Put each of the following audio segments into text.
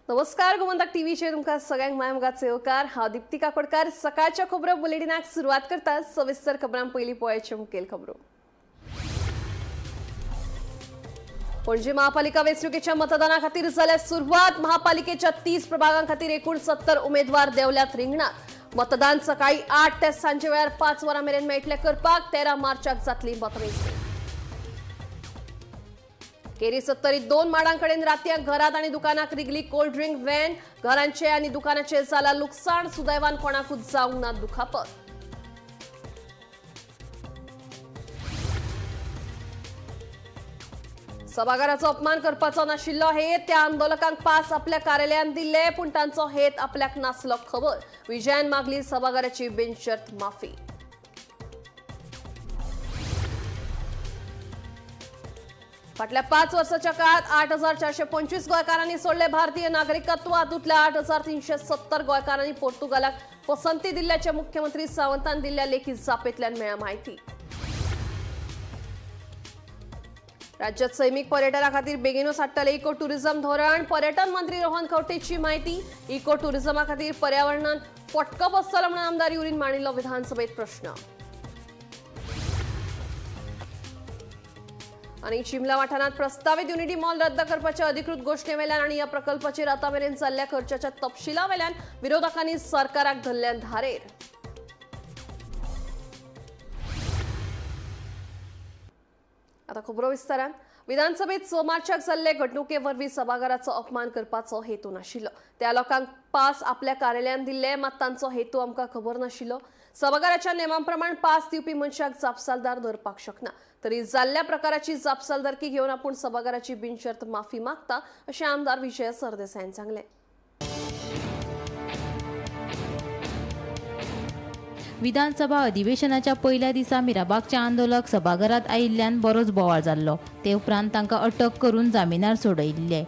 नमस्कार, गोमंतक टीव्हीचेर तुमकां सगळ्यांक माय मोगाचो येवकार. हांव दिप्ती काकोडकार. सकाळच्या खबरो बुलेटिनाक सुरवात करता. सविस्तर खबरां पयलीं पळयाच्यो मुखेल खबरो. पणजी महापालिका वेंचणुकेच्या मतदाना खातीर जाल्या सुरवात. महापालिकेच्या 30 प्रभागां खातीर एकूण 70 उमेदवार देंवल्यात रिंगणात. मतदान सकाळी 8 ते सांजे वेळार 5 वरां मेरेन मेळटलें करपाक. 13 मार्चाक जातली मतमेजणी. केरी सत्तरीत 2 माडांकडेन रातयां घरात आनी दुकानाक रिगली कोल्ड ड्रिंक व्हॅन. घरांचे आनी दुकानाचे जाला लुकसाण. सुदैवान कोणाकूच जावंक ना दुखापत. सभाघराचो अपमान करपाचो नाशिल्लो हेत. त्या आंदोलकांक पास आपल्या कार्यालयान दिल्ले, पूण तांचो हेत आपल्याक नासलो खबर. विजयान मागली सभाघराची बिनशर्त माफी. फाटल्या 5 वर्साच्या काळात 8425 गोंयकारांनी सोडले भारतीय नागरिकत्व. हातूंतल्या 8370 गोंयकारांनी पोर्तुगालाक पसंती दिल्ल्याचे मुख्यमंत्री सावंतान दिल्ल्या लेखी जापेंतल्यान मेळ्ळ्या माहिती. राज्यात सैमीक पर्यटना खातीर बेगीनूच हाडटले इको टुरिझम धोरण. पर्यटन मंत्री रोहन खंवटेची माहिती. इको टुरिझमा खातीर पर्यावरणान फटको बसतलो म्हणून आमदार युरीन मांडिल्लो विधानसभेत प्रश्न. आनी चिमला वाठारांत प्रस्तावित युनिटी मॉल रद्द करपाच्या अधिकृत घोशणेवेल्यान आनी ह्या प्रकल्पाचेर आतां मेरेन जाल्ल्या खर्चाच्या तपशिलावेल्यान विरोधकांनी सरकाराक धरल्यान धारेर. आता खबरो विस्तारान. विधानसभेत 6 मार्चाक जाल्ले घडणुके वरवीं सभाघराचो अपमान करपाचो हेतू नाशिल्लो. त्या लोकांक पास आपल्या कार्यालयान दिल्ले, मात तांचो हेतू आमकां खबर नाशिल्लो. सभाघराच्या नेमा प्रमाण पास दिवपी मनशाक जापसालदार धरपाक शकना. तरी जाल्ल्या प्रकाराची जापसालदारकी घेवन आपूण सभाघराची बिनशर्त माफी मागता, अशें आमदार विजय सरदेसायान सांगलें. विधानसभा अधिवेशनाच्या पयल्या दिसा मिराबागचे आंदोलक सभाघरात आयिल्ल्यान बरोच बोवाळ जाल्लो. ते उपरांत तांकां अटक करून जामिनार सोडयिल्ले.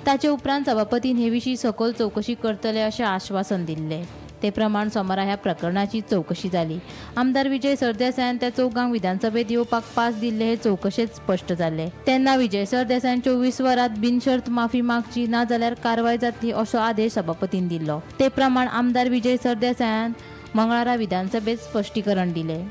ताचे उपरांत सभापतीन हे विशीं सखोल चवकशी करतले अशें आश्वासन दिल्लें. ते प्रमाण सोमारा ह्या प्रकरणाची चवकशी जाली. आमदार विजय सरदेसायान त्या चौगांक विधानसभेत येवपाक पास दिल्ले हे चवकशेंत स्पश्ट जाले. तेन्ना विजय सरदेसायान 24 वरांत बिनशर्त माफी मागची, ना जाल्यार कारवाय जातली असो आदेश सभापतीन दिल्लो. ते प्रमाण आमदार विजय सरदेसायान मंगळारा विधानसभेत स्पश्टीकरण दिले.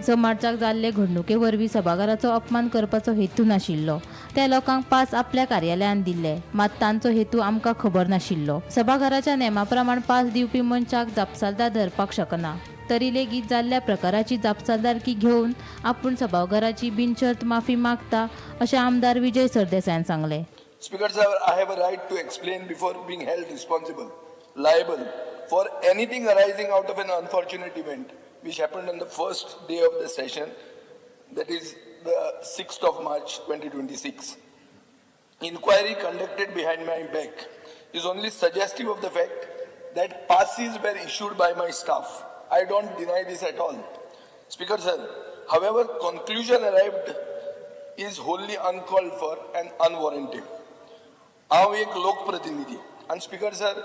6 मार्चाक जाल्ले घडणुके वरवीं सभाघराचो अपमान करपाचो हेतू नाशिल्लो. त्या लोकांक पास आपल्या कार्यालयान दिल्ले, मात तांचो हेतू आमकां खबर नाशिल्लो. सभाघराच्या नेमा प्रमाण पास दिवपी मनशाक जापसालदार धरपाक शकना. तरी लेगीत जाल्ल्या प्रकाराची जापसालदारकी घेवन आपूण सभाघराची बिनशर्त माफी मागता, अशें आमदार विजय सरदेसायान सांगलें. Speaker sir, I have a right to explain before being held responsible, liable for anything arising out of an unfortunate event which happened on the first day of the session, that is the 6th of March 2026. Inquiry conducted behind my back is only suggestive of the fact that passes were issued by my staff. I don't deny this at all. Speaker sir, however, conclusion arrived is wholly uncalled for and unwarranted. हांव एक लोकप्रतिनिधी आनी speaker sir,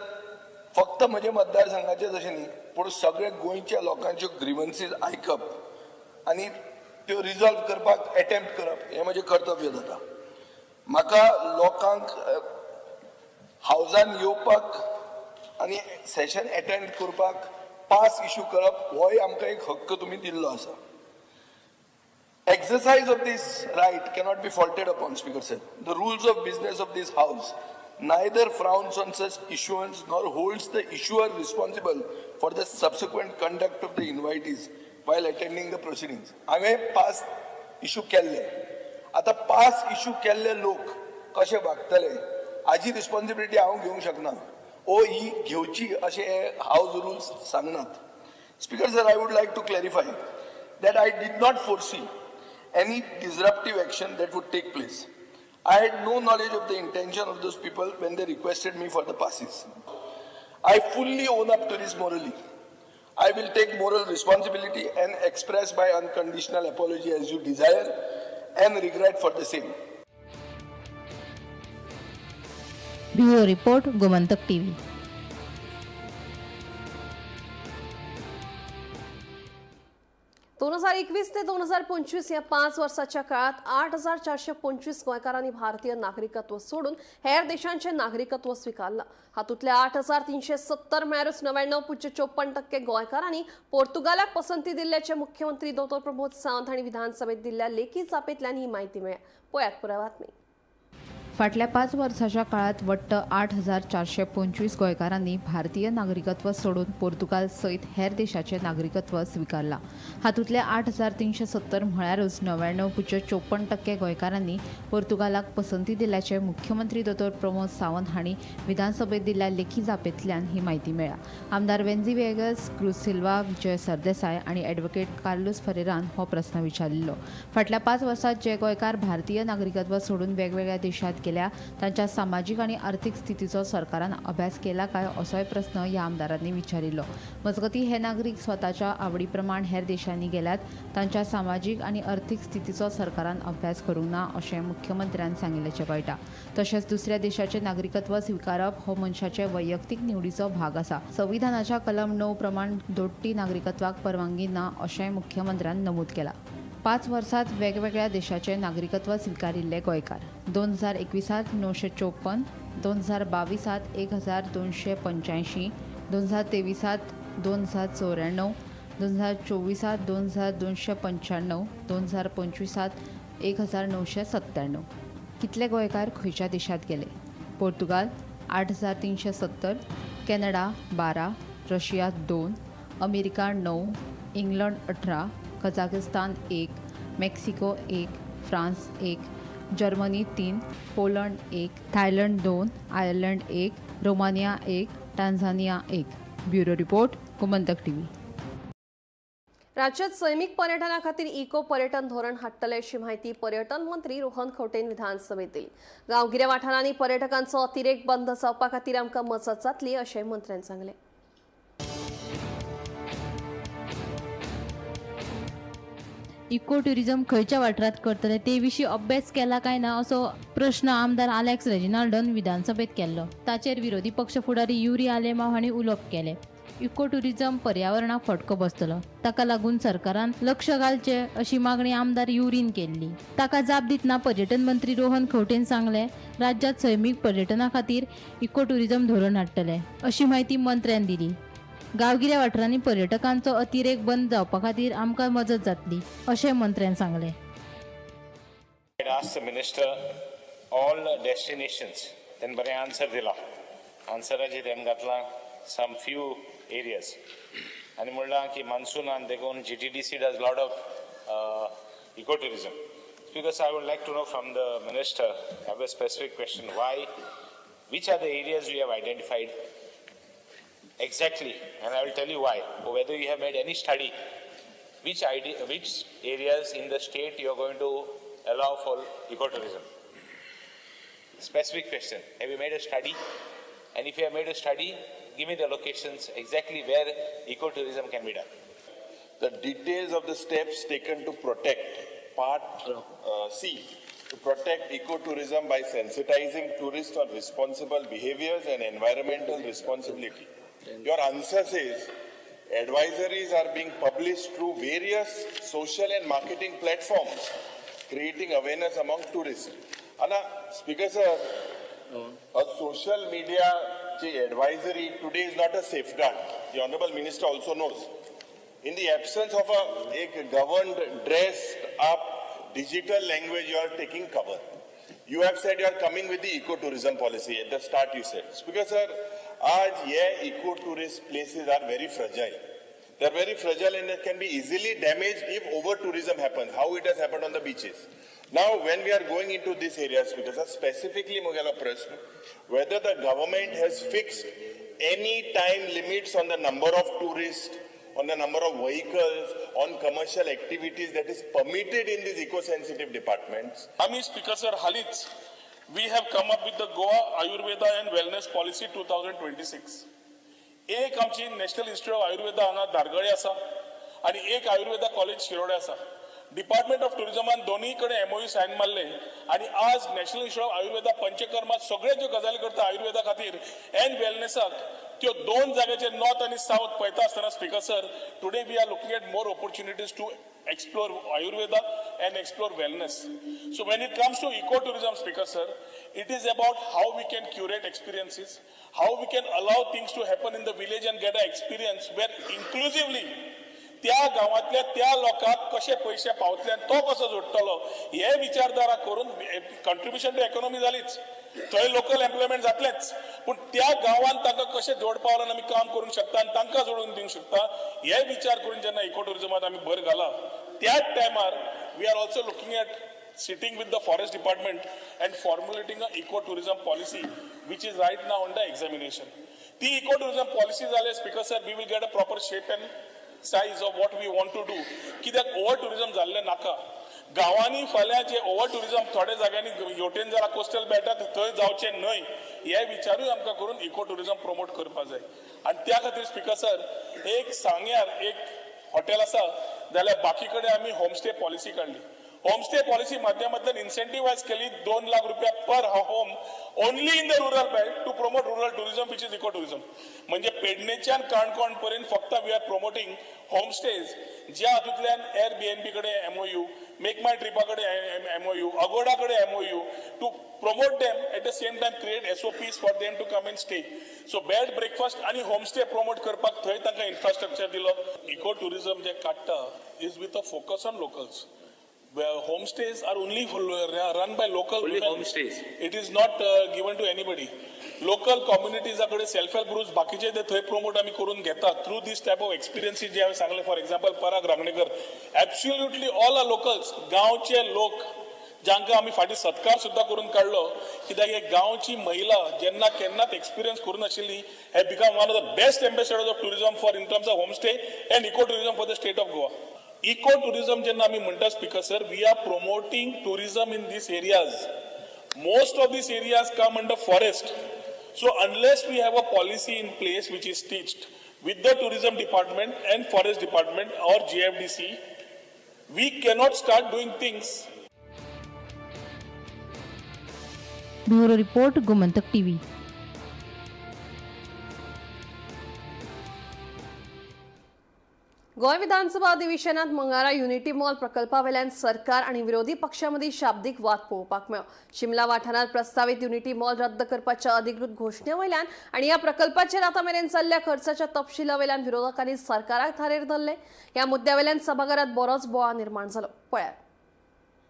फक्त म्हज्या मतदारसंघाचेच अशें न्ही, पूण सगळे गोंयच्या लोकांच्यो ग्रिवन्सीज आयकप आनी त्यो रिजॉल्व करपाक एटेम्प्ट करप हें म्हजें कर्तव्य जाता. म्हाका लोकांक हावजान येवपाक आनी सेशन एटेंड करपाक पास इशू करप होय आमकां एक हक्क तुमी दिल्लो आसा. Exercise of this right cannot be faulted upon, Speaker sir. The rules of business of this house neither frowns on such issuance nor holds the issuer responsible for the subsequent conduct of the invitees while attending the proceedings. हांवें pass issue केल्ले. आतां pass issue केल्ले लोक कशे वागतले हाजी responsibility हांव घेवंक शकना ओ ही घेवची अशें हे हावज रुल्स सांगनात. Speaker sir, I would like to clarify that I did not foresee any disruptive action that would take place. I had no knowledge of the intention of those people when they requested me for the passes. I fully own up to this morally. I will take moral responsibility and express my unconditional apology as you desire and regret for the same. Bureau report, Gomantak TV. 2021 ते 2025 ह्या 5 वर्साच्या काळात 8,425 गोंयकारांनी भारतीय नागरिकत्व सोडून हेर देशांचे नागरिकत्व स्वीकारलं. हातूंतल्या 8,370 म्हळ्यारूच 99.54% गोंयकारांनी पोर्तुगालाक पसंती दिल्ल्याचे मुख्यमंत्री दोतोर प्रमोद सावंत हांणी विधानसभेत दिल्ल्या लेखी जापेंतल्यान ही म्हायती मेळ्ळ्या. पळयात पुराय बातमी. फाटल्या 5 वर्साच्या काळात वट्ट 8,425 गोंयकारांनी भारतीय नागरिकत्व सोडून पोर्तुगाल सयत हेर देशाचें नागरिकत्व स्विकारलां. हातूंतले 8,370 म्हळ्यारूच 99.54% गोंयकारांनी पोर्तुगालाक पसंती दिल्ल्याचें मुख्यमंत्री दोतोर प्रमोद सावंत हांणी विधानसभेत दिल्ल्या लेखी जापेंतल्यान ही म्हायती मेळ्ळ्या. आमदार वेन्झी व्हिएगस, क्रुज सिल्वा, विजय सरदेसाय आनी ॲडव्होकेट कार्लूस फरेरान हो प्रस्न विचारिल्लो. फाटल्या 5 वर्सांत जे गोंयकार भारतीय नागरिकत्व सोडून वेगवेगळ्या देशांत गेल्या तांच्या सामाजीक आनी आर्थीक स्थितीचो सरकारान अभ्यास केला काय असोय प्रस्न ह्या आमदारांनी विचारिल्लो. मजगतीं हे नागरीक स्वताच्या आवडी प्रमाण हेर देशांनी गेल्यात, तांच्या सामाजीक आनी अर्थीक स्थितीचो सरकारान अभ्यास करूंक ना अशें मुख्यमंत्र्यान सांगिल्ल्याचें कळटा. तशेंच दुसऱ्या देशाचें नागरिकत्व स्विकारप हो मनशाचे वैयक्तीक निवडीचो भाग आसा. संविधानाच्या कलम 9 प्रमाण दोट्टी नागरिकत्वाक परवानगी ना अशेंय मुख्यमंत्र्यान नमूद केलां. 5 वर्सांत वेगवेगळ्या देशाचे नागरिकत्व स्विकारिल्ले गोंयकार 2021 954, 2022 1,285, 2023 2,094, 2024 2,295, 2025 1,997. कितले गोंयकार खंयच्या देशांत गेले? Portugal 8,370, Canada 12, Russia 2, America 9, England 18, Kazakhstan 1, Mexico 1, France 1, Germany 3, Poland 1, Thailand 2, Ireland 1, Romania 1, Tanzania 1. Bureau report, Gomantak TV. राज्यात सैमीक पर्यटना खातीर इको पर्यटन धोरण हाडटले अशी म्हायती पर्यटन मंत्री रोहन खंवटेन विधानसभेत दिली. गांवगिऱ्या वाठारांनी पर्यटकांचो अतिरेक बंद जावपा खातीर आमकां मजत जातली अशें मंत्र्यान सांगलें. इको ट्युरिझम खंयच्या वाठारांत करतले ते विशीं अभ्यास केला काय ना असो प्रश्न आमदार आलेक्स रेजिनाल्डोन विधानसभेत केल्लो. ताचेर विरोधी पक्ष फुडारी युरी आलेमाव हांणी उलोवप केलें. इको ट्युरिझम पर्यावरणाक फटको बसतलो, ताका लागून सरकारान लक्ष घालचें अशी मागणी आमदार युरीन केल्ली. ताका जाप दितना पर्यटन मंत्री रोहन खंवटेन सांगलें, राज्यांत सैमीक पर्यटना खातीर इको ट्युरिझम धोरण हाडटले अशी म्हायती मंत्र्यान दिली. गांवगिऱ्या वाठारांनी पर्यटकांचो अतिरेक बंद जावपा खातीर आमकां मजत जातली अशें मंत्र्यान सांगलें. I asked the minister all destinations. तेणें बरें आन्सर दिला. आन्सराचेर तेणें घातला सम फ्यू एरियाज आनी म्हणलां की मान्सूनान देखून GTDC does lot of eco tourism. Because I would like to know from the minister, I have a specific question, why, which are the areas you have identified exactly, and I will tell you why, or whether you have made any study, which idea, which areas in the state you are going to allow for ecotourism. Specific question, have you made a study? And if you have made a study, give me the locations exactly where ecotourism can be done. The details of the steps taken to protect part C, to protect ecotourism by sensitizing tourists on responsible behaviors and environmental responsibility. Your answer says advisories are being published through various social and marketing platforms, creating awareness among tourists. Anna, Speaker sir, a social media advisory today is not a safeguard. The Honorable Minister also knows. In the absence of a governed, dressed up digital language, you are taking cover. You have said you are coming with the ecotourism policy at the start, you said. Speaker sir, aaj ye ecotourist places are very fragile. They are very fragile and they can be easily damaged if over tourism happens, how it has happened on the beaches. Now, when we are going into this area, Speaker sir, specifically Mugela Prashna, whether the government has fixed any time limits on the number of tourists, on the number of vehicles, on commercial activities that is permitted in these eco-sensitive departments. आमी speaker sir हालींच we have come up with the Goa Ayurveda and wellness policy 2026. एक आमची national institute of Ayurveda हांगा धारगळे आसा आनी एक Ayurveda college Shirode आसा. Department of टुरिझमान दोनूय कडेन एमओयू सायन मारले आनी आज national institute of Ayurveda panchakarma सगळे ज्यो गजाली करता आयुर्वेदा खातीर एंड वेलनेसाक, त्यो दोन जाग्याचेर नॉर्थ आनी सावथ पळयता आसतना, speaker sir, today we are looking at more opportunities to explore Ayurveda and explore wellness. So when it comes to eco tourism, Speaker sir, it is about how we can curate experiences, how we can allow things to happen in the village and get a experience where inclusively त्या गांवांतल्या त्या लोकांक कशे पयशे पावतले आनी तो कसो जोडटलो हे विचारधारा करून कंट्रिब्युशन टू इकॉनॉमी जालीच, थंय लोकल एम्प्लॉयमेंट जातलेंच, पूण त्या गांवांत तांकां कशें जोडपा वयल्यान आमी काम करूंक शकता आनी तांकां जोडून दिवंक शकता हे विचार करून जेन्ना इको टुरिजमात आमी भर घाला, त्याच टायमार we are also looking at sitting with the forest department and formulating a eco tourism policy which is right now under examination. ती इको टुरिझम पॉलिसी जाल्यार, Speaker sir, we will get a proper shape and size of what we want to do. कित्याक over tourism जाल्लें नाका गांवांनी. फाल्यां जे over tourism थोड्या जाग्यांनी हेवटेन जाल्यार कोस्टल बेल्टात थंय जावचें न्हय हे विचारूय आमकां करून इको टुरिझम प्रमोट करपाक जाय. आनी त्या खातीर, स्पिकर सर, एक सांग्यार एक हॉटेल आसा जाल्यार बाकी कडेन आमी होमस्टे पॉलिसी काडली. होमस्टे पॉलिसी माध्यमांतल्यान इन्सेंटिवायज केली 2 लाख रुपया per home only in the rural belt to promote rural tourism, which is eco tourism. म्हणजे पेडणेच्यान काणकोण पर्यंत फक्त we are promoting homestays, ज्या हातूंतल्यान एअर बीएनबी कडेन एमओयू, मेक माय ट्रिपा कडेन एमओयू, अगोडा कडेन MOU to promote them, at the same time create SOPs for them to come and stay. So bed breakfast आनी homestay promote करपाक थंय तांकां इन्फ्रास्ट्रक्चर दिलो. इको टुरिझम जे काडटा is with a focus on locals. Homestays are only run by local Only women. Homestays. It is not given to anybody. Local कम्युनिटीजा कडेन self help groups बाकीचे ते थंय प्रमोट आमी करून घेता through this type of experiences जे हांवें सांगले. For example, Parag Rangnekar, absolutely all are locals, गांवचे लोक जांकां आमी फाटीं सत्कार सुद्दां करून काडलो, कित्याक हे गांवची महिला जेन्ना केन्नाच एक्सपिरियन्स करूं नाशिल्ली, have become one of the best ambassadors of tourism for in terms of homestay and eco tourism for the state of Goa. Eco tourism जेन्ना आमी म्हणटा, Speaker sir, we are promoting tourism in these areas. Most of these areas come under forest. So unless we have a policy in place which is stitched with the tourism department and forest department or GFDC, we cannot start doing things. Bureau report, Gomantak TV. Goa विधानसभा अधिवेशनात मंगळारा unity mall प्रकल्पावेल्यान सरकार आनी विरोधी पक्षामदीं शाब्दीक वाद पळोवपाक मेळ्ळो. शिमला वाठारांत प्रस्तावीत unity mall रद्द करपाच्या अधिकृत घोशणे वयल्यान आनी ह्या प्रकल्पाचेर आतां मेरेन चल्ल्या खर्चाच्या तपशिला वयल्यान विरोधकांनी सरकाराक धारेर धरले. ह्या मुद्द्या वयल्यान सभाघरात बरोच बोवाळ निर्माण जालो. पळयात.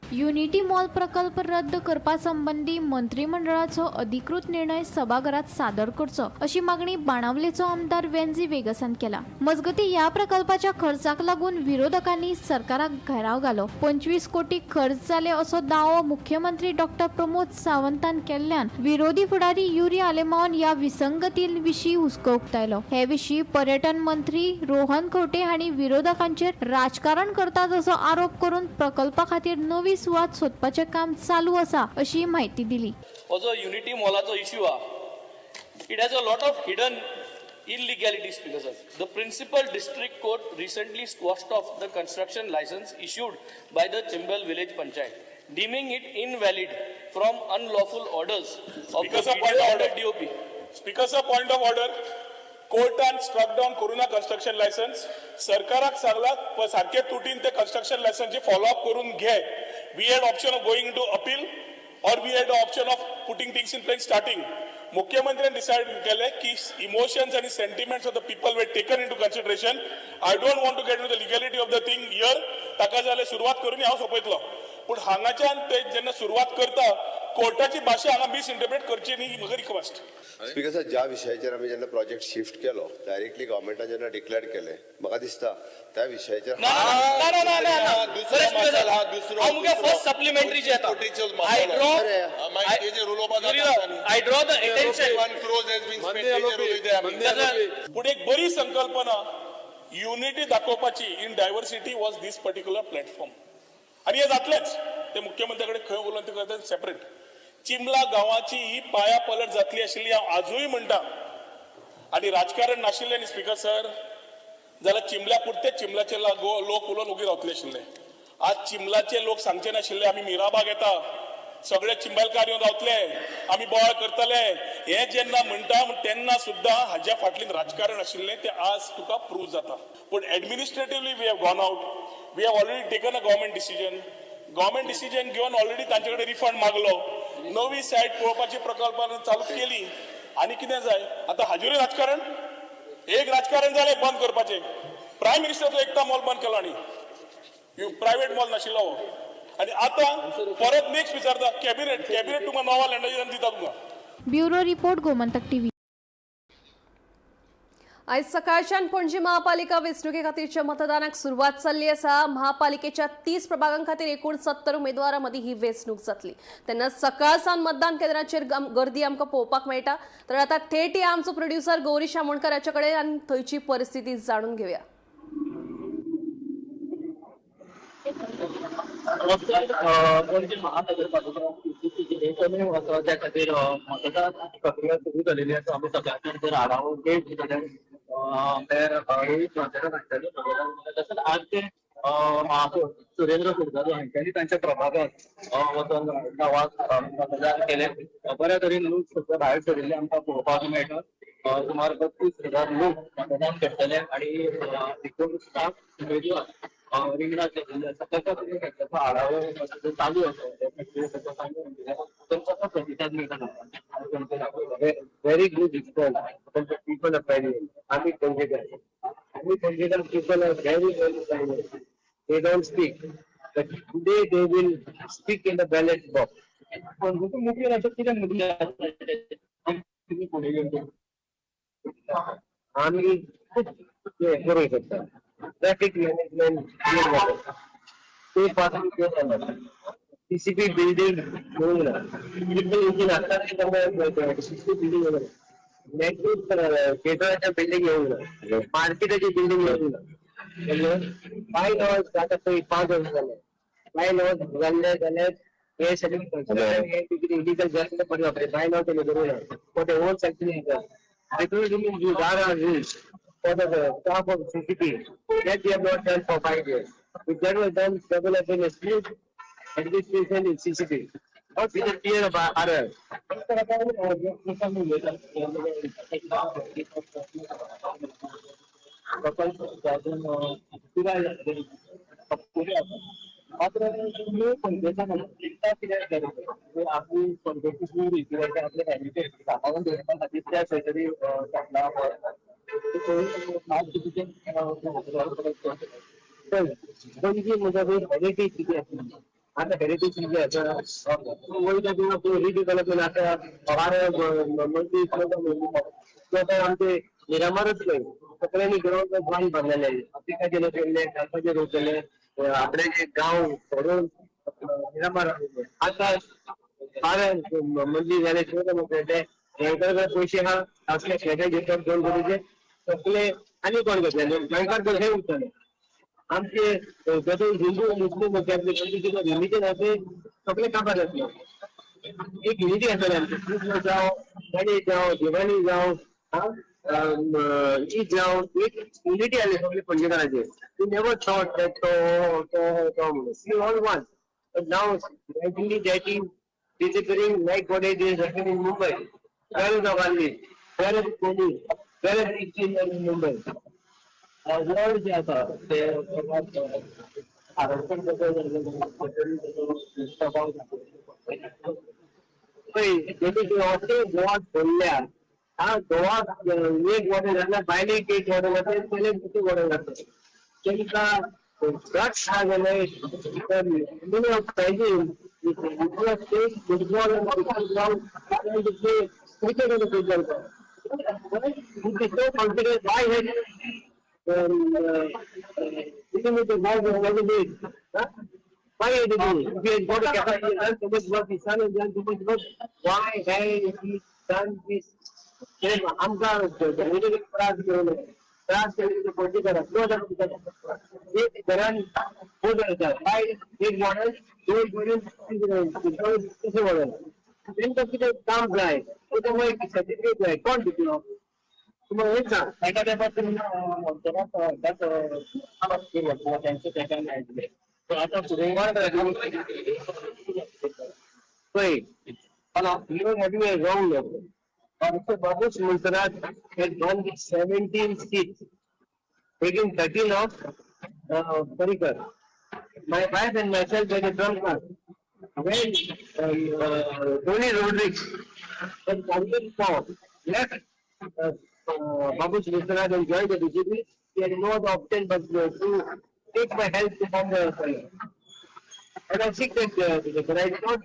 युनिटी मॉल प्रकल्प रद्द करपा संबंदी मंत्रिमंडळाचो अधिकृत निर्णय सभाघरात सादर करचो अशी मागणी बाणावलेचो आमदार वेन्झी वेगसान केला. मजगती, ह्या प्रकल्पाच्या खर्चाक लागून विरोधकांनी सरकाराक घेराव घालो. 25 कोटी खर्च जाले असो दावो मुख्यमंत्री डॉक्टर प्रमोद सावंतान केल्ल्यान विरोधी फुडारी युरी आलेमावन ह्या विसंगती विशीं हुस्को उक्तायलो. हे विशीं पर्यटन मंत्री रोहन खंवटे हांणी विरोधकांचेर राजकारण करतात असो आरोप करून प्रकल्पा खातीर नवी सुवात सोदपाचें काम चालू आसा अशी म्हायती दिली. हो जो युनिटी मॉलाचो इश्यू आहा, it has a lot of hidden illegalities, because the principal district court recently squashed off the construction license issued by the Chimbel village panchayat, deeming it invalid from unlawful orders of the Because of point BDO of and the order. DOP. Speaker sir, point of order. कोर्टान struck down करूना construction licence. सरकाराक सांगला सारखे तुटीन ते construction लायसन्सची follow up करून घे. We had option of going to appeal or we had option of putting things in place. Starting मुख्यमंत्र्यान decide केले की इमोशन्स आणि sentiments of the people were taken into consideration. I don't want to get to the legality of the thing here. ताका जाल्यार सुरवात करून हांव सोंपयतलो, पूण हांगाच्यान ते जेन्ना सुरवात करता, कोर्टाची भाशा हांगा मिसइंटरप्रेट करची न्ही ही म्हजो रिक्वेस्ट. स्पीकर सर, ज्या विशयाचेर आमी जेन्ना प्रोजेक्ट शिफ्ट केलो, डायरेक्टली गव्हर्मेंटान जेन्ना डिक्लेअर केलें, म्हाका दिसता त्या विशयाचेर ना ना ना ना ना ना. दुसरो बरें, speaker मसाला, sir. दुसरो, हांव मुगे दुसरो. फर्स्ट सप्लिमेंटरी जे येता, कोटीचो I मसालो. ड्रॉ मागीर तेजेर उलोवपा जाता न्ही. I draw the attention 51 crores has been spent, तेजेर उलयता आमी. पूण एक बरी संकल्पना युनिटी दाखोवपाची in diversity was this particular platform. आनी हे जातलेच. ते मुख्यमंत्र्या कडेन खंय उलोवन ते करतात सेपरेट. चिमला गांवाची ही पाया पलट जातली आशिल्ली, हांव आजूय म्हणटा. आनी राजकारण नाशिल्लें न्ही, स्पीकर सर, जाल्यार चिमल्या पुरतेच चिमलाचे लोक उलोवन उगी रावतले आशिल्ले. आज चिमलाचे लोक सांगचे नाशिल्ले, आमी मिराबाग येता, सगळे चिंबलकार येवन रावतले, आमी बोवाळ करतले. हे जेन्ना म्हणटा तेन्ना सुद्दां हाज्या फाटल्यान राजकारण आशिल्लें, तें आज तुका प्रूव जाता. पूण administratively we have gone out. We have already taken a government decision. Government decision घेवन ऑलरेडी तांचे कडेन रिफंड मागलो. नवी सायट पळोवपाची प्रकल्पां चालू केली. आनी कितें जाय आतां? हाजेरूय राजकारण. एक राजकारण जालें बंद करपाचें. प्रायम मिनिस्टरचो एकता मॉल बंद केलो आनी प्रायवेट मॉल नाशिल्लो हो. आनी आतां परत नेक्स्ट विचारता कॅबिनेट. कॅबिनेट तुमकां नोवा लँडाचेर दिता तुमकां. Bureau report, Gomantak TV. आयज सकाळच्यान पणजी महापालिका वेंचणुके खातीरच्या मतदानाक सुरवात जाल्ली आसा. महापालिकेच्या 30 प्रभागां खातीर एकूण 70 उमेदवारां मदीं ही वेंचणूक जातली. तेन्ना सकाळ सावन मतदान केंद्राचेर गर्दी आमकां पळोवपाक मेळटा. तर आतां थेट या आमचो प्रोड्युसर गौरी आमोणकर हाचे कडेन आनी थंयची परिस्थिती जाणून घेवया. नमस्कार. पणजी महानगरपालिका कमी आसा त्या खातीर मतदान प्रक्रिया सुरू जालेली आसा. आमी सगळ्यांनी जर आढावो घेत जाल्यार मेयर रोहित माथेरान हांच्यानी मतदान केलें. तशेंच आजचे महापौर सुरेंद्र फुलझारो हांच्यानी तांच्या प्रभागात वचून गांवांत मतदान केलें. बऱ्या तरेन लोक सध्या भायर सरिल्ले आमकां पळोवपाक मेळटा. सुमार 32,000 लोक मतदान करतले आणि 59 उमेदवार रिंगणात आशिल्ले आसा. कशा तरेन सध्याचो आढावो जो चालू आसा, त्या प्रक्रिये सध्या चालू आशिल्ले आसा. तांचो कसो प्रतिसाद मेळटा लोकांक? Very good response from the people of Pangin. Amit Panjekar. Amit Panjekar people are very, very silent. They don't speak. But today they will speak in the ballot box. पणजेचे मुखेल अशें कितें मुद्दे आसा तुमी फुडें घेवन? आम्ही खूप हे करू शकता. ट्रॅफिक मॅनेजमेंट क्लिअर झालं, ते पासून क्लिअर झालं. सीसीपी बिल्डिंग म्हणून ना इंजिन आता सीसीपी बिल्डिंग वगैरे, नेटवर्क थिएटराच्या बिल्डिंग येऊन ना, मार्केटाची बिल्डिंग येऊन ना. बाय लॉज आता पळय 5 वर्सां जाले. बाय लॉज जाल्ले जाल्यार हे सगळे कन्स्ट्रक्शन हे कितें इलिगल जालें ते बरें. बाय लॉ तेणे करूं ना for the whole section. Rules for the staff of CCP that we have not done for 5 years. If that was done, there will have been a smooth administration in CCP, not with the fear of error. प्रकल्प अजून पुराय जातले पुरे आसा. मात्र मूळ पणजेच्या एकता कित्याक जाय? म्हणजे आपली पणजेची मूळ किंवा आपले हेरिटेज सांबाळून दवरपा खातीर त्या खंय तरी सोंपला. पण पणजी म्हणजे हेरिटेज किती आसली, आता हेरिटेज किती आसा, वयता किंवा रिडेव्हलपमेंट आसा. बारा मंदिर किंवा आमचे मिरामारच न्हय, सगळ्यांनी ग्राउंड बांद बांधलेले. आफ्रिकाचे लोक येयले, गांवाचे लोक येयले, आपले जे गांव सोडून मिरामार. आता बारा मंदिर जाले, ते गोंयकार पयशे आहा, असले फ्लॅटा घेतात 2 कोटीचे सगळे. आनी कोण घेतले? गोंयकार कशे उरतले आमचे? जशे हिंदू मुस्लिम होते आपले, रिलिजन असे सगळे काबार जातले. एक युनिटी आसतली आमची. क्रिसमस जावं, गणेश जावं, दिवाळी जावं, ईद जावं, एक युनिटी आसली सगळे पणजेकारांचे. We never thought that तो तो तो म्हणून. We all one. But now gradually that is disappearing, like what it is happening in Mumbai. Where is the Gandhi? Where is Kohli? Where is it in Mumbai? वड जे आसा ते आरक्षण प्रभाव. पळय, अशें गोवा सोडल्या हा. गोवा एक वॉर्डर जाल्यार बायलेक एक वॉर्डर जाता, चलयेक दुसरें वॉर्डर जाता. तांकां गट्स आहा जाल्यार पाहिजे. Football, cricket, football so confident. Why had with the ball was? Huh? Why did he do? If he has got a capacity, done so much work, his son has done so much work. Why has he done this? आमकां त्रास घेवन त्रास केले पणजेकार. एक घरान four जाण बायल एक मॉडेल, दोन मॉडेल, तिसरें मॉडेल. तेंकां कितें काम जाय, तेका एक सर्टिफिकेट जाय, कोण दितलो तुमकां हेच सांग. एका तेंपार तुमी मोर्चाक त्यांचे तेका मेळटले. आतां फुडें पळय, you are having a wrong number. Also, Babush Monserrate had won with 17 seats, taking 13 of Parrikar. My wife and myself were the drunk man. When Tony Rodrigues, the Congress form, left Babush Vishwanath and joined the BJP, he had no other option but to take my help to form the party. And I seek that, but I did not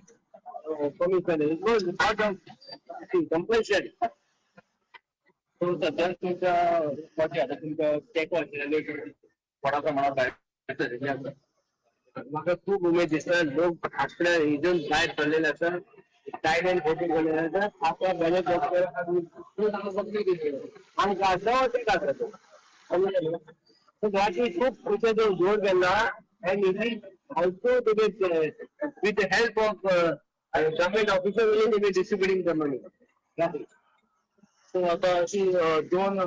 permission. It was out of compulsion. So सध्या तुमच्या आता तुमकां तेंको आशिल्ले व्हडा प्रमाणात भायर सरिल्ले आसा. म्हाका खूब उमेद दिसता. लोक आपल्या हिजून भायर सरलेले आसा, टायड वोटींग केलेले आसा. आपल्या बॅलट आमकां आसा ते आसा तो खूब पयशे जोड केला and it is also with the help of government officer they be distributing the money. So आता अशी दोन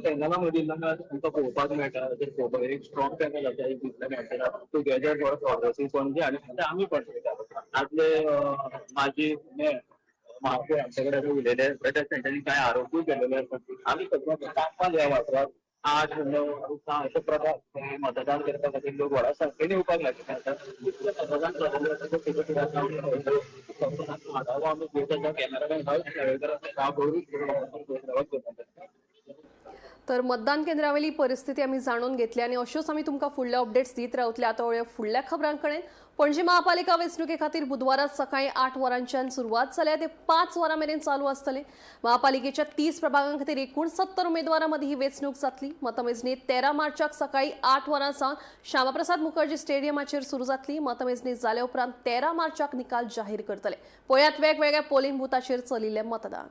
पॅनलां मदीं आमकां पळोवपाक मेळटा. जर पळोवपाक एक स्ट्रॉंग पॅनल आसा, एक दुसरें मेळटा टुगेदर फॉर प्रोग्रेसीव पणजे आनी आतां आमी पणजे आदले माजी मेयर महापौर आमचे कडेन उलयले, तशेंच तेंच्यांनी कांय आरोपूय केलेले आसा. आमी सगळ्या तापमान ह्या वाठारात 8, 9, 6 अशे प्रभाग मतदान करपा खातीर लोक व्हडा संख्येन येवपाक लागिल्ले आसा. इतलें मतदान जाल्लें आसा. आढावो आमी घेत आसा. कॅमेरामॅन हर्ष नावेकर आसा. हांव गौरी. तर मतदान केंद्रावेली परिस्थिती आमी जाणून घेतली आनी अश्योच आमी तुमकां फुडले अपडेट्स दीत रावतले. आतां वळुया फुडल्या खबरां कडेन. पणजी महापालिका वेंचणुके खातीर बुधवारा सकाळी 8 वरांच्यान सुरवात जाल्या, ते 5 वरां मेरेन चालू आसतले. महापालिकेच्या 30 प्रभागां खातीर 69 उमेदवारां मदीं ही वेंचणूक जातली. मतमेजणी 13 मार्चाक सकाळी 8 वरां सावन श्यामाप्रसाद मुखर्जी स्टेडियमाचेर सुरू जातली. मतमेजणी जाल्या उपरांत 13 मार्चाक निकाल जाहीर करतले. पळयात वेगवेगळ्या पोलिंग बुथाचेर चलिल्लें मतदान.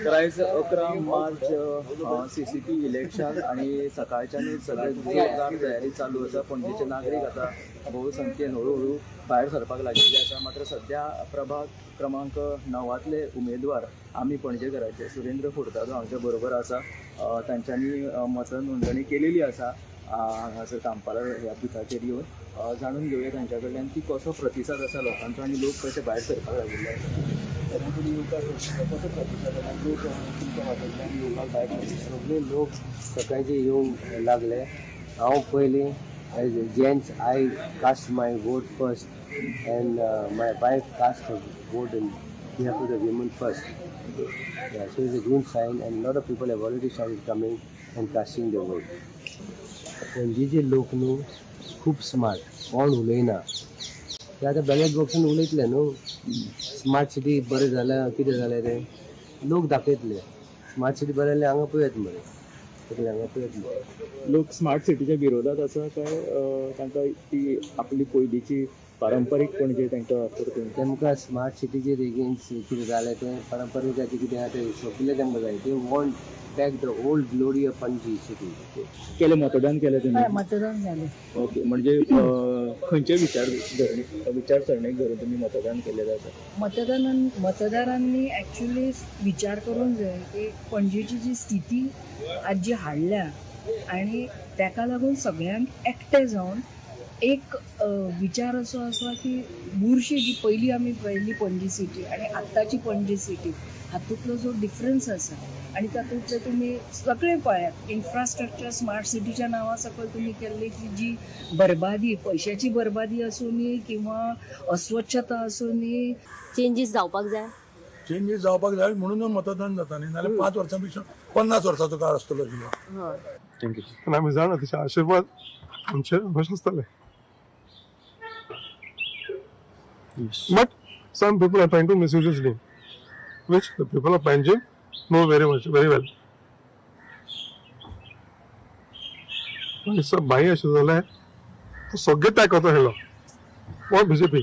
तर आयज 11 मार्च CCP election आनी सकाळच्यानूच सगळे जोरदार तयारी चालू आसा. पणजेचे नागरीक आतां भोवसंख्येन हळू हळू भायर सरपाक लागिल्ले आसा. मात्र सद्या प्रभाग क्रमांक 9तले उमेदवार आमी पणजेकाराचे सुरेंद्र फुर्तादो आमच्या बरोबर आसा. तांच्यांनी मतनोंदणी केलेली आसा हांगासर कांपाला ह्या बुथाचेर येवन. जाणून घेवया तांच्या कडल्यान की कसो प्रतिसाद आसा लोकांचो आनी लोक कशे भायर सरपाक लागिल्ले आसा. तेन्ना येवकार कसो प्रतिसाद आसा, लोक तुमच्या वाटेंतल्यान येवपाक भायर सरले? सगळे लोक सकाळचे येवंक लागले. हांव पयलीं as a gents I cast my vote first and my wife cast vote in behalf of the women first. So it's a good sign and lot of people have already started coming and casting the vote. पणजेचे लोक न्हू खूब smart, कोण उलयना. ते आतां ballot बॉक्सान उलयतले न्हू, smart city बरें जालें कितें जालें तें लोक दाखयतले. स्मार्ट सिटी बरें जाल्यार हांगा पळयात मरे, सगळे हांगा पळयात मरे. लोक स्मार्ट सिटीच्या विरोधात आसा काय तांकां ती आपली पयलींची पारंपारीक पणजे तांकां परतून तेमकां स्मार्ट सिटीचेर एगेन्स्ट कितें जालें तें पारंपारीकाचें कितें आहा तें सोंपिल्लें तेमकां जाय. ते want back the old glory of Panaji city. केलें मतदान केलें तुमी? मतदान जालें. ओके, म्हणजे खंयचे विचारसरणेक धरून तुमी मतदान केलें जाता? मतदारांनी ॲक्च्युली विचार करूंक जाय की पणजेची जी स्थिती आज जी हाडल्या आनी ताका लागून सगळ्यांक एकटें जावन एक विचार असो आसा की बुरशी जी पयलीं आमी पळयल्ली पणजी सिटी आनी आत्ताची पणजी सिटी हातूंतलो जो डिफरन्स आसा आनी तातूंतले तुमी सगळें पळयात, इन्फ्रास्ट्रक्चर स्मार्ट सिटीच्या नांवा सकयल तुमी केल्ली ती जी बरबादी, पयशाची बरबादी आसूं किंवा अस्वच्छता आसूं. चेंजीस जावपाक जाय. चेंजीस जावपाक जाय म्हणून मतदान जाता न्ही, नाल्यार 5 वर्सां पेक्षा 50 वर्सांचो काळ आसतलो आशिल्लो. Thank you. आमी जाणा तेचे आशिर्वाद आमचेर अशें आसतले. But some people are trying to misuse his name, which the people of Panjim know very much, very well. भाई अशें जालें तो सगळे ताकत आशिल्लो हो बीजेपी.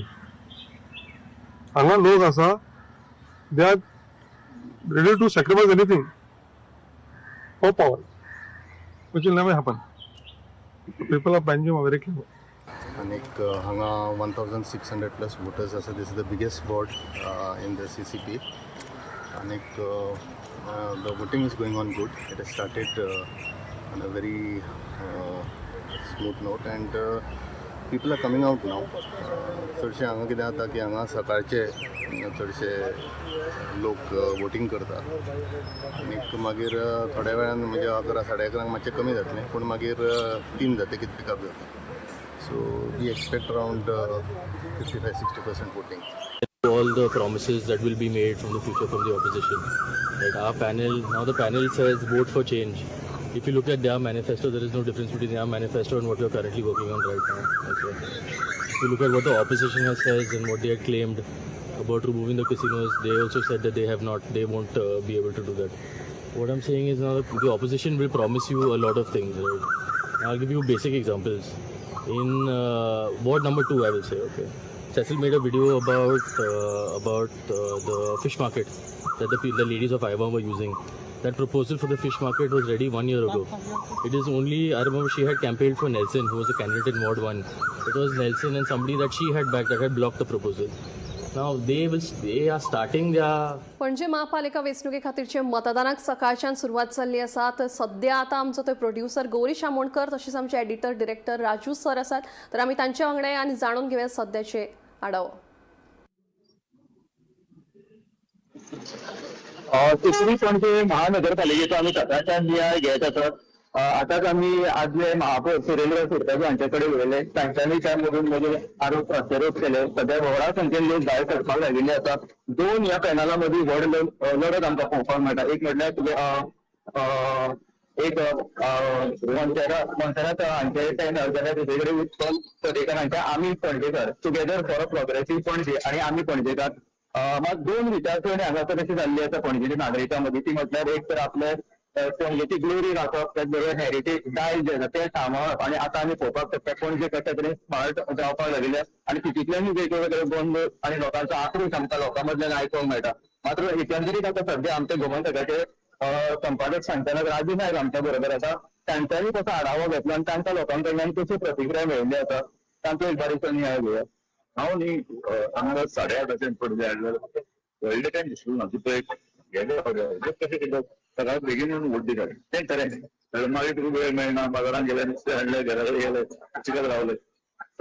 हांगा लोक आसा, they are ready to sacrifice anything for power, which will never happen. The people of Panjim are very clever. आनीक हांगा 1600 plus voters आसा. This is the biggest ward in the CCP. आनीक the voting is going on good. It has started on a very smooth note and people are coming out now. चडशे हांगा कितें जाता की हांगा सकाळचे चडशे लोक वोटींग करतात आनीक मागीर थोड्या वेळान म्हणजे 11 11:30 मातशें कमी जातलें, पूण मागीर 3 जातकीच पिकअप जाता. So we expect around 55-60% voting. All the promises that will be made from the future from the opposition. Like our panel, now the panel says vote for change. If you look at their manifesto, there is no difference between their manifesto and what we are currently working on right now. Okay. If you look at what the opposition has says and what they had claimed about removing the casinos, they also said that they have not, they won't be able to do that. What I'm saying is now the opposition will promise you a lot of things, right? I'll give you basic examples. In ward number 2, I will say, okay. Cecil made a video about the fish market that the ladies of Iva were using. That proposal for the fish market was ready one year ago. It is only, I remember she had campaigned for Nelson, who was a candidate in Ward 1. It was Nelson and somebody that she had backed that had blocked the proposal. Now they are starting their Panaji महापालिका वेंचणुके खातीरचे मतदानाक सकाळच्यान सुरवात जाल्ली आसा. तर सध्या आतां आमचो थंय प्रोड्युसर गौरीश आमोणकर तशेंच आमचे एडिटर डिरेक्टर राजू सर आसात. तर आमी तांच्या वांगडा आनी जाणून घेवया सध्याचे आढावो. तिसरी पणजे महानगरपालिकेचो आमी सकाळच्यान नियाळ घेत आसात. आतांच आमी आदले महापौर सुरेंद्र सुरकाजी हांचे कडेन उलयले. तांच्यांनी त्या मदून मदीं आरोप प्रत्यारोप केले. सध्या व्हडा संख्येन लोक भायर सरपाक लागिल्ले आसा. दोन ह्या पॅनला मदीं व्हड लढत आमकां पळोवपाक मेळटा. एक म्हटल्यार तुगे एक मोन्सेरात हांचे पॅनल, जाल्यार दुसरे कडेन उत्पल पर्रीकर हांचे आमी पणजेकर, together for a progressive Panaji आनी आमी पणजेकार. मात दोन विचारसरणी हांगासर कशी जाल्ली आसा पणजेच्या नागरिकां मदीं, ती म्हटल्यार एक तर आपले पणजेची ग्लोरी राखप, त्याच बरोबर हेरिटेज दायज जें आसा तें सांबाळप. आनी आतां आमी पळोवपाक शकता पणजे कशा तरेन स्मार्ट जावपाक लागिल्ले आनी तितूंतल्यानूय वेगवेगळे बंद आनी लोकांचो आक्रोश आमकां लोकां मदल्यान आयकूंक मेळटा. मात्र एकंदरीत आतां सध्या आमच्या गोमंतकाचे संपादक सांगतना राजू नायक आमच्या बरोबर आसा. तांच्यांनी कसो आढावो घेतलो आनी तांकां लोकां कडल्यान कश्यो प्रतिक्रिया मेळिल्ल्यो आसा, तांचो एक बारीकसो नियाळ घेवया. हांव न्ही हांगा 8:30 पणजे आयलो, व्हडलें कांय दिसलें ना. तुका एक गेले कशें कितें सगळ्यात बेगीन येवन वोट दिता तें खरें. कारण मागीर तुका वेळ मेळना. बाजारात गेले, नुस्तें हाडलें, घरा कडेन गेले, चिकत रावले.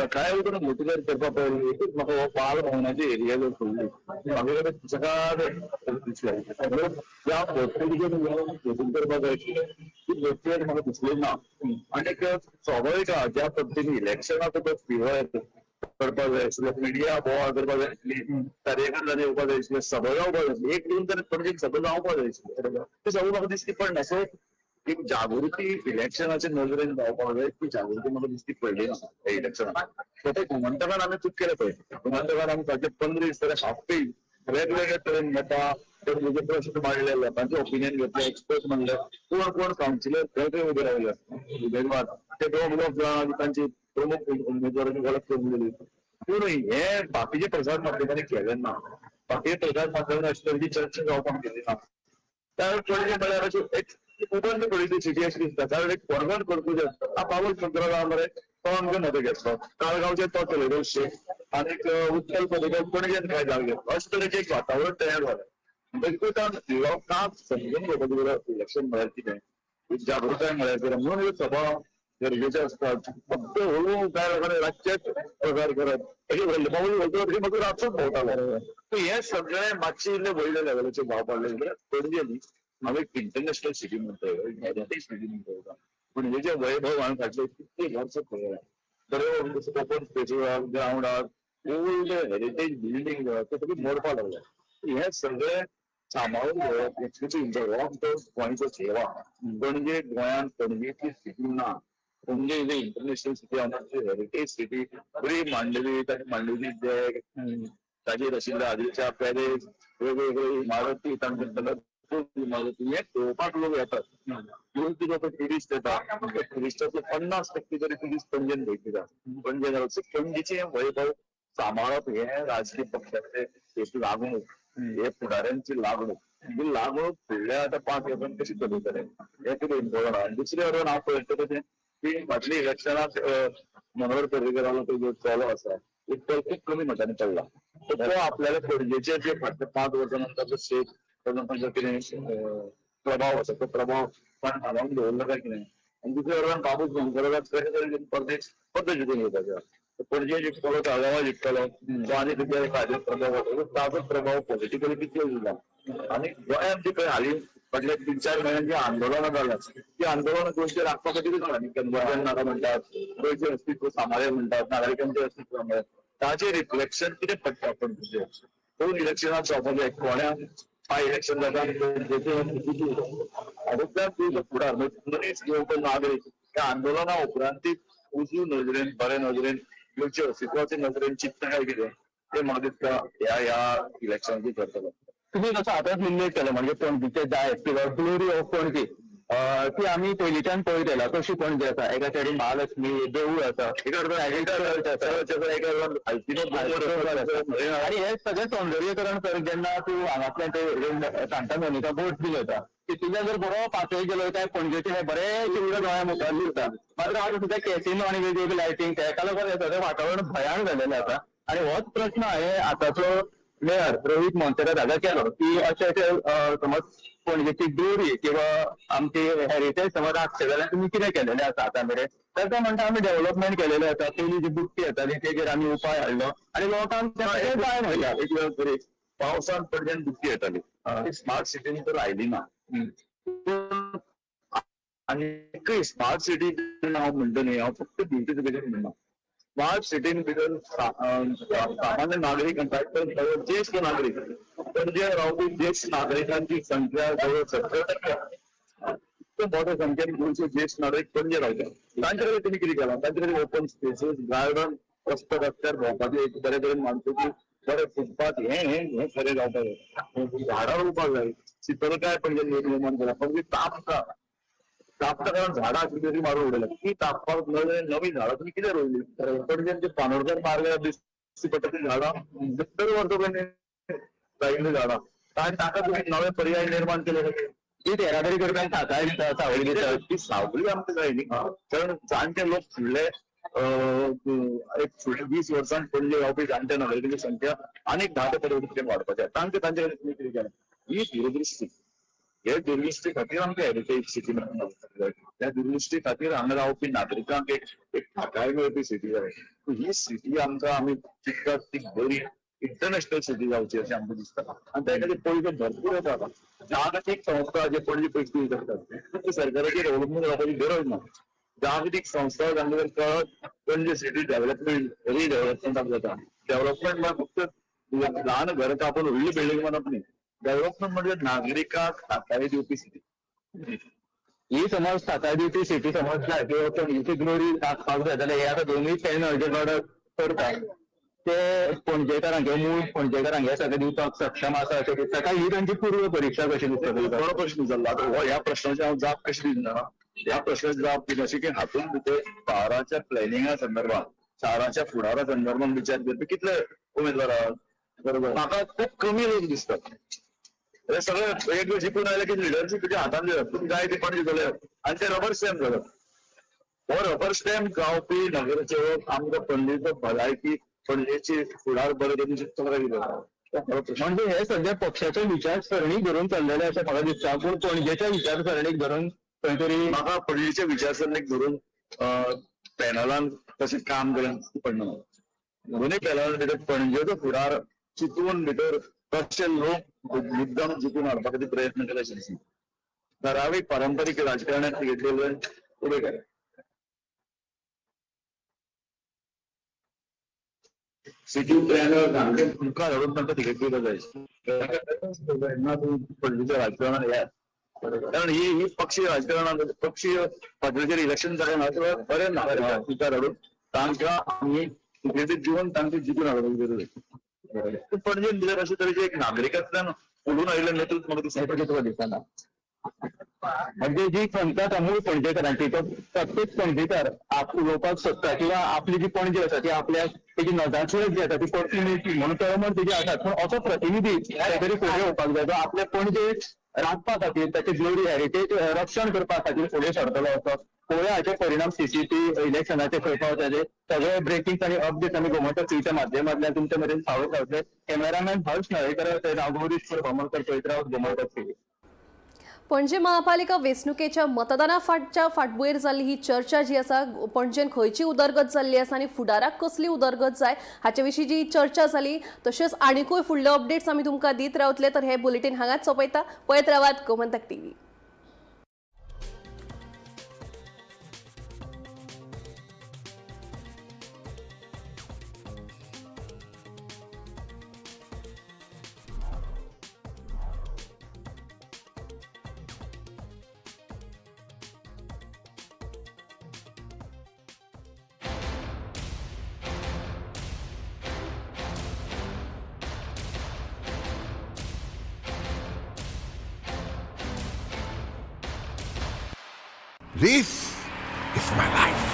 सकाळी उठून वोटिंग करपा पळयली, एकूच म्हाका हो बाल भवनाची एरिया जर सोडली, म्हाका कडेन सकाळ दिसलें ज्या वोटिंग करपाक जाय आशिल्लें ती वोटिंग म्हाका दिसली ना. आनी एक स्वाभावीक आहा, ज्या पद्दतीन इलेक्शनाचो तो फिवर करपाक जाय आशिल्लो, मिडिया बोवाळ करपाक जाय आशिल्ली, कार्यकर्त्यांनी येवपाक जाय आशिल्लें, सभा जावपाक जाय आशिल्ली, एक दोन तर पणजेक सभा जावपाक जाय आशिल्ली, ते सगळें म्हाका दिसती पडना. सो एक जागृती इलेक्शनाच्या नजरेन जावपाक जाय, ती जागृती म्हाका दिसती पडली ना ह्या इलेक्शनाक. ते गोमंतकान आमी चूक केलें पळय. गोमंतकान आमी फाटले 15 दीस जाले हाफ पेज वेगवेगळे तरेन येता ते म्हजे प्रश्न मांडले, लोकांचे ओपिनियन घेतले, एक्सपर्ट म्हणले, कोण कोण कावन्सिलर खंय खंय उबे रावले, उमेदवार ते दोन लोक जाण तांची प्रमुख उमेदवारांची वळख करून दिली. पूण हे बाकीचे प्रसार माध्यमांनी केलें ना. बाकीचे प्रसार माध्यमांनी अशे तरेची चर्चा जावपाक दिली ना. कारण पणजे म्हळ्यार अशी एक उबंत पडिल्ली सिटी अशी दिसता. कारण एक फॉरवर्ड करपूच आसता. पावल शंकर मरे तो आमकां मदत घेतलो, ताळगांवचे तो चलयलो शेख आनीक उत्कल पर्रीकर पणजेन काय जाग घेतलो, अशें तरेचें एक वातावरण तयार जालें. म्हणटकूच लोकांक समजून घेवपाची गरज, इलेक्शन म्हळ्यार कितें, जागृताय म्हळ्यार कितें, म्हणून ह्यो सभा गरजेच्यो आसतात. फक्त हळू काय लोकांनी रातचेच प्रकार करप, अशें व्हडले बाबूल वयता तशें मागीर रातचोच भोंवतालो. सो हें सगळें मातशें इल्लें वयल्या लेवलाचेर जावपाक लागलें. पणजे न्ही, हांव एक इंटरनॅशनल सिटी म्हणटा, हेरिटेज सिटी म्हणटा. पणजेचें वैभव हांवें फाटले कितलीं वर्सां पळयलां. बरें ओपन स्पेसीस, ग्रावंडार ओल्ड हेरिटेज बिल्डींग ते सगळी मोडपाक लागल्या. हें सगळें सांबाळून घेवप हो गोंयचो सेवा. पणजे गोंयांत पणजेची सिटी ना. पणजे is international city, आमची हेरिटेज सिटी. बरी मांडवी, ताची मांडवी बॅग, ताचेर आशिल्ले आदिलशा पॅलेस, वेगवेगळे इमारती, तांचे इमारती, हे पळोवपाक लोक येतात. येवन तुका ट्युरिस्ट येता, ट्युरिस्टाचो 50% तरी ट्युरिस्ट पणजेन भेट दिता. पणजे पणजेचें वैभव सांबाळप हें राजकीय पक्षाचे एक लागणूक, हे फुडाऱ्यांची लागणूक. ही लागणूक फुडल्या आतां 5 वर्सांनी कशी चलयतले हें कितें इम्पॉर्टंट आहा. आनी दुसरें वटेन हांव पळयता तशें की फाटल्या इलेक्शनाक मनोहर पर्रीकरालो तो जो चलो आसा तो खूब कमी मतांनी पडला. तो आपल्याला पणजेचे जे फाटल्या 5 वर्सां नंतर जो स्टेट तांचो कितें प्रभाव आसा तो प्रभाव पण हालोवन दवरलो काय कितें. आनी दुसऱ्या वटेन बाबूश मोंसेराताक कशे तरेन परदेश परत जिखून घेवपाचें. पणजे जिखतलो, ताळगांवां जिखतलो, तो आनी खंयच्या एखाद्या प्रभाव वतलो, ताचो प्रभाव पॉलिटिकली कितलो दिला. आनी गोंयांत जी पळय हालीं फाटल्या 3-4 म्हयन्यांत जी आंदोलनां जाल्यात ती आंदोलनां गोंयचें राखपा खातीरूच जालां. कन्वर्जन नाका म्हणटात, गोंयचें अस्तित्व सांबाळ्ळें म्हणटात, नागरिकांचें अस्तित्व सांबाळ्ळें, ताचें रिफ्लेक्शन कितें पडटा पणजेचेर. 2 इलेक्शनां जावपाक जाय, कोण्या 5 इलेक्शन जाता आनी पणजेचें हातूंतल्यान तुजो फुडार मनीस घेवपा नागरीक ह्या आंदोलना उपरांत ती उजू नजरेन बरे नजरेन गोंयच्या अस्तित्वाचे नजरेन चिंतता काय कितें तें म्हाका दिसता ह्या ह्या इलेक्शनाचेर करतलो. तुमी जसो आतांच उल्लेख केलो म्हणजे पणजीचे दायज किंवा ग्लोरी ऑफ पणजी ती आमी पयलींच्यान पळयत आयला. कशी पणजी आसा, एका सायडीन महालक्ष्मी देवूळ आसा, एका आनी हे सगळें सौंदर्यकरण कर जेन्ना तूं हांगांतल्यान ते सांता मोनिका बोट बी घेता तितूंतल्यान जर बरो पासय गेलो काय पणजेचें हें बरें चित्र दोळ्या मुखार दिसता. मात्र आज सुद्दां कॅसिनो आनी वेगवेगळी लायटींग तेका लागून हें सगळें वातावरण भयाण जालेलें आसा. आनी होच प्रस्न हांवें आतांचो मेयर रोहीत मोन्सेरात हाका केलो की अशें अशें समज पणजेची ग्लोरी किंवा आमची हेरिटेज समज राखचे जाल्यार तुमी कितें केलेलें आसा आतां मेरेन, तर ते म्हणटा आमी डेव्हलपमेंट केलेलें आसा, पयलीं जी बुट्टी येताली तेजेर आमी उपाय हाडलो आनी लोकांक तें जाय म्हणटा. एक वेळ तरी पावसान पणजेन बुट्टी येताली, स्मार्ट सिटीन तर आयली ना. आनी स्मार्ट सिटी हांव म्हणटा न्ही, हांव फक्त ब्युटिफिकेशन म्हणना. स्मार्ट सिटीन भितर सामान्य नागरीक म्हणटात ज्येश्ठ नागरीक, पणजे रावपी ज्येश्ठ नागरिकांची संख्या जवळ 70% मोठ्या संख्येन गोंयचे ज्येश्ठ नागरीक पणजे रावतात. तांचे कडेन तुमी कितें केलां? तांचे कडेन ओपन स्पेसीस, गार्डन, रस्तो रस्त्यार भोंवपाचे एक बरे तरेन माणकुकी बरे फुटपाथ हें हें हें खरें जावपाक जाय. झाडां रोवपाक जाय. शितलकाय पणजे निर्माण केला. पणजे तापता तापता कारण झाडां आशिल्ली तरी मारून उडयल्या. ती तापपाक नवीं झाडां तुमी कितें रोयली? पणजे जे पानोडकर मार्गार दिश्टी पडटा ती झाडां 70 वर्सां पयलीं लायिल्लीं झाडां, आनी ताका तुमी नवे पर्याय निर्माण केले. ही येरादारी करप्यांक थाकाय दिता, सावळी दिता. ती सावळी आमकां जाय न्ही, कारण जाणटे लोक फुडले एक फुडले 20 वर्सांत पणजे रावपी जाणटे नागरिकांची संख्या आनीक 10 ते 15 टक्के वाडपाची आसा. तांचे तांचे कडेन तुमी कितें केलें? ही दूरदृश्टी, हे दुर्दृष्टी खातीर आमकां हेरिटेज सिटी जाय. त्या दुर्दृष्टी खातीर हांगा रावपी नागरिकांक एक एक थाकाय मेळपी सिटी जाय. ही सिटी आमकां आमी चिंततात ती बरी इंटरनॅशनल सिटी जावची अशें आमकां दिसता. आनी त्या खातीर पयशे भरपूर येता. आतां जागतीक संस्था जे पणजे पयशे दिवंक शकतात ती सरकाराचेर अवलंबून रावपाची गरज ना. जागतीक संस्था जांकां जर कळत पणजे सिटी डेव्हलपमेंट रिडेव्हलपमेंट जाता. डेव्हलपमेंट म्हळ्यार फक्त ल्हान घर कापून व्हडली बिल्डींग बांदप न्ही. डेव्हलपमेंट म्हणजे नागरिकांक थाकाय दिवपी सिटी. ही समज थाकाय दिवपी सिटी समज जाय किंवा पणजेची ग्लोरी दाखपाक जाय जाल्यार हे आतां दोनूय पॅनल जे लढत करता ते पणजेकारांक किंवा मूळ पणजेकारांक हे सगळें दिवपाक सक्षम आसा अशें दिसता काय ही तांची पूर्व परीक्षा कशी दिसता? बरो प्रश्न जाल्लो. आतां ह्या प्रश्नाची हांव जाप कशी दिना? ह्या प्रश्नाची जाप दिना अशी की हातूंत भितर शाराच्या प्लॅनिंगा संदर्भात, शाराच्या फुडारा संदर्भात विचार करपी कितले उमेदवार आहात? बरोबर, म्हाका खूब कमी लोक दिसतात. हे सगळे एक जिखून आयले की लिडरशीप तुज्या हातान दितात, तुमी जाय ते पणजे चलयात आनी ते रबर स्टॅम्प जातात. हो रबर स्टॅम्प जावपी नगरसेवक आमकां पणजेचो भलायकी, पणजेची फुडार बरे तरेन चिंतता काय कितें? म्हणजे हे सध्या पक्षाच्या विचारसरणीक धरून चल्लेले अशें म्हाका दिसता, पूण पणजेच्या विचारसरणीक धरून खंय तरी म्हाका पणजेच्या विचारसरणीक धरून पॅनलान तशें काम करून पडना. दोनूय पॅनलान भितर पणजेचो फुडार चिंतून भितर कशे लोक मुद्दाम जिखून हाडपा खातीर प्रयत्न केले अशें दिसना. ठरावीक पारंपरीक राजकारणात घेतलेले उबे केले. सिटी प्लॅनर सामके मुखार हाडून तांकां तिकेट दिवपाक जाय. ना तुमी पणजेच्या राजकारणात येयात, कारण ही ही पक्षीय राजकारणात पक्षीय पातळीचेर इलेक्शन जालें ना जाल्यार बरें नागरिकांक मुखार हाडून तांकां आमी तिकेटी दिवन तांकां जिखून हाडपाची गरज आसा. पणजेन भितर अशे तरेचे एक नागरिकांतल्यान फुलून आयिल्लें नेतृत्व म्हाका दिसना. दिसना. म्हणजे जी खंत आसा मूळ पणजेकारांची, तो प्रत्येक पणजेकार आप उलोवपाक सोदता किंवा आपली जी पणजी आसा ती आपल्याक तेजी नजासूरत जी आसा ती परती मेळची म्हणून तळमळ तेजी आसा. पूण असो प्रतिनिधी खंय तरी फुडें येवपाक जाय जो आपले पणजे राखपा खातीर, ताची ग्लोरी हेरिटेज रक्षण करपा खातीर फुडें सरतलो. असो पळोवया हाचे परिणाम सीसीपी इलेक्शनाचे खंय पावता ते. सगळे ब्रेकिंग आनी अपडेट आमी गोमंतक टीव्हीच्या माध्यमांतल्यान तुमच्या मेरेन पावत रावतले. कॅमेरामॅन हर्ष नळेकर सयत हांव गौरीश हरमलकर, पळयत रावत गोमंतक टीव्ही. पणजे महापालिका वेंचणुकेच्या मतदाना फाटच्या फाटभुंयेर जाल्ली ही चर्चा जी आसा, पणजेन खंयची उदरगत जाल्ली आसा आनी फुडाराक कसली उदरगत जाय हाचे विशीं जी चर्चा जाली, तशेंच आनिकूय फुडले अपडेट्स आमी तुमकां दीत रावतले. तर हे बुलेटीन हांगाच सोंपयता. पळयत रावात Gomantak TV. This is my life.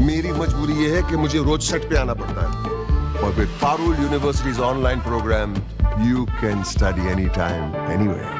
मेरी मजबूरी ये है कि मुझे रोज सेट पे आना पड़ता है और with Parul University's online program, you can study anytime, anywhere.